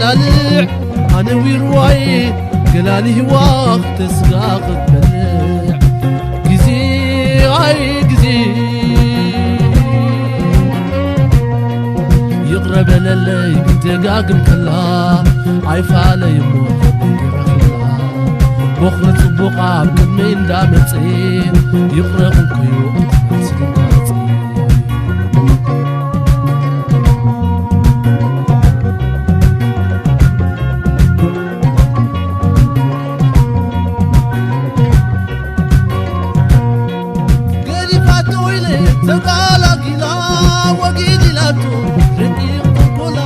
ኣልዕ ኣነ ዊርዋይ ገላሊ ህዋ ክተስጋ ክትበልዕ ግዜ ኣይ ግዜ ይቕረ በለለይ ክደጋግም ከላ ኣይፋለይ እሞ ክረኽብላ ቦኽሪ ጽቡቕ ኣብ ቅድመይ እንዳመጽእ ይቕረ እንኮዮ ስልካጽ ገዲፋቶ ኢለ ተጋላጊላ ወጊድ ኢላቶ ረቂቕ ተንኮላ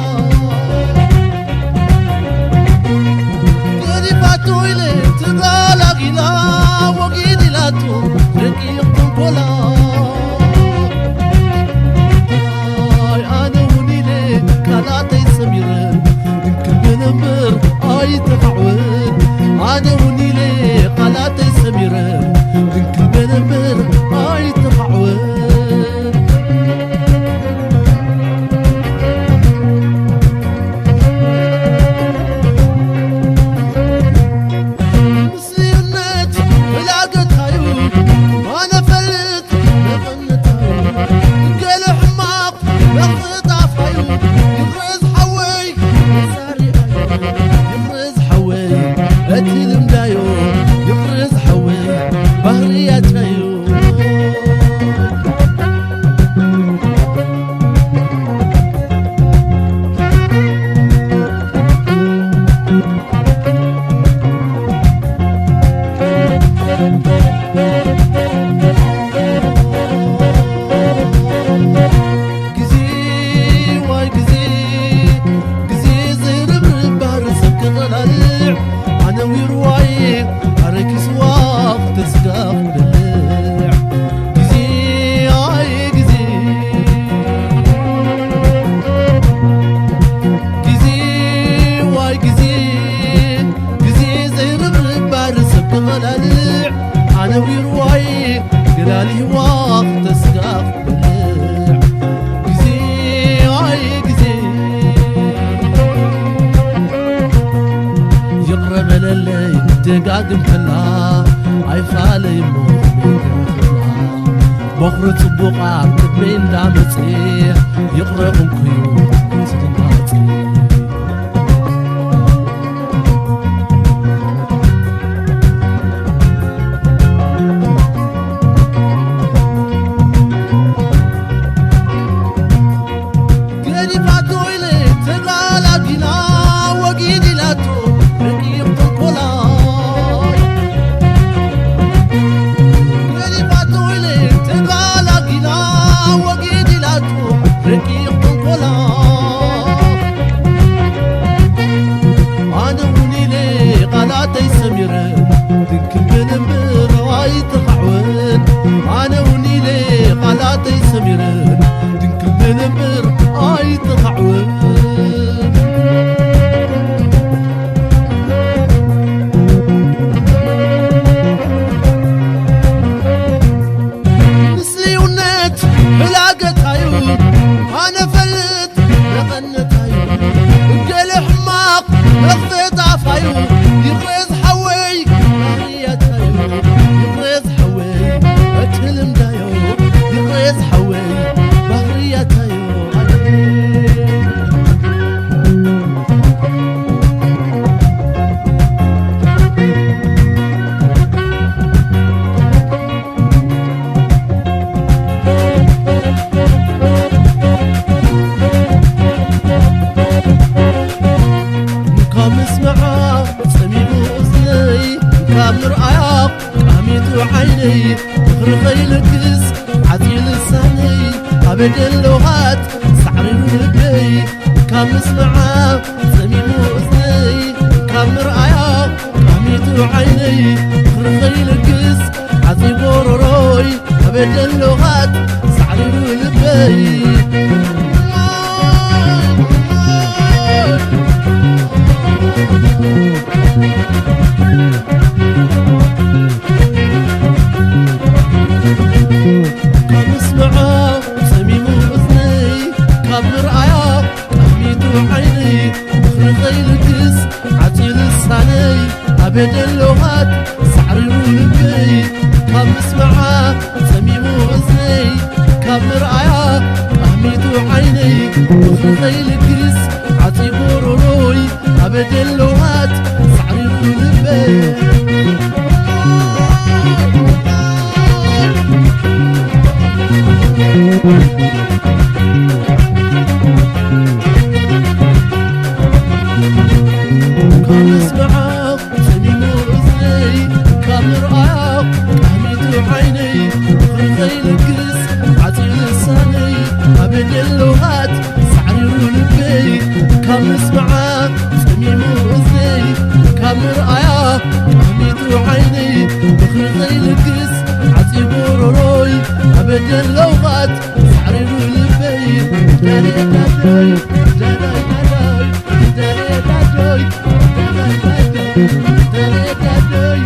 ገዲፋቶ ኢለ ተጋላጊላ ወጊድ ኢላቶ ረቂቕ ተንኮላ ኣይ ኣነ እውን ኢለ ቃላተይ ሰሚረ ድንክል በለ እምበር ኣይተኻዕወ ኣነ እውን ኢለ ቃላተይ ሰሚረ ድንክል በለ እምበር ኣይተኻዕወ ምስልዩነት ብላገታዩ ኣነ ፈልጥ መቐነታዩ ገለ ሕማቕ መኽጣፋዩ ይቕረ ዝሓወይ መሳሪኣዩ ይቕረ ዝሓወይ እቲ ልምዳዩ ይቕረ ዝሓወይ ባህርያታዩ ግዜ ዋይ ግዜ ግዜ ዘይርብርብ ባህሪ ሰብ ክቐላልዕ ኣነ ዊርዋይ ኣረኪስዋ ክተስጋፍ በልዕ ግዜ ኣይ ግዜ ግዜ ዋይ ግዜ ግዜ ዘይርብርብ ባር ሰብ ክቐላልዕ ኣነ ዊርዋይ ገላሊዋ ክተስጋፍ በልዕ ግዜ ኣይ ግዜ ይቕረ በለለይ ደጋግም ከላ ኣይፋለይ እሞ በኽሪ ጽቡቕ ኣብ ቅድመይ እንዳመጽእ ይቕረ እንኩዩ ዝድንጋጽ ገዲፋቶ ኢለ ተጋላጊላ ወጊድ ኢላቶ ረቂቕ ተንኮላ ገዲፋቶ ኢለ ተጋላጊላ ወጊድ ኢላቶ ረቂቕ ተንኮላ ኣነ እውን ኢለ ቃላተይ ሰሚረ ድንክል በለ እምበር ኣይተኻዕወን ኣነ እውን ኢለ ቃላተይ ሰሚረ ድንክል በለ እምበር ኣይተኻዕወን ምስልዩነት ብላገታዩ ኣነ ፈልጥ መቐነታዩ ገለ ሕማቕ መኽፈት ኣፋዩ ይቕረ ዝሓወይ ባህርያታዩ ይቕረ ዝሓወይ እቲ ልምዳዮ ይቕረ ዝሓወይ ባህርያታዮ ካብ ምስምዓ ጸሚሙ እዝነይ ካብ ምርኣያ ቃሚቱ ዓይነይ ምኽሪ ኸይልግስ ዓጽዩ ልሳነይ ኣበደለዋት ሳዕሪሩ ልበይ ካብ ምስምዓ ጸሚሙ እዝነይ ካብ ምርኣያ ቃሚቱ ዓይነይ ምኽሪ ኸይልግስ ዓጽዩ ጎረሮይ ኣበደለዋት ሳዕሪሩ ልበይ ካብ ምስምዓ ጸሚሙ እዝነይ ካብ ምርኣያ ጠሚቱ ዓይነይ ምኽሪ ኸይልግስ ምስምዓ ጸሚሙ እዝነይ ካብ ምርኣያ ኣሕሚቱ ዓይነይ ምኽሪ ከይልግስ ዓጽዩ ልሳነይ ኣብ በደል ለውሃት ሳዕሪሩ ልበይ ካብ ምስምዓ ጸሚሙ እዝነይ ካብ ምርኣያ ኣሕሚቱ ዓይነይ ምኽሪ ከይልግስ ዓጽዩ ጎሮሮይ ኣብ በደል ለውሃት ሳዕሪሩ ልበይ ዳዳይ ዳዳይ ዳዳይ ዳዳይ ዳዳይ ዳዳይ ዳዳይ ዳዳይ ዳዳይ ዳዳይ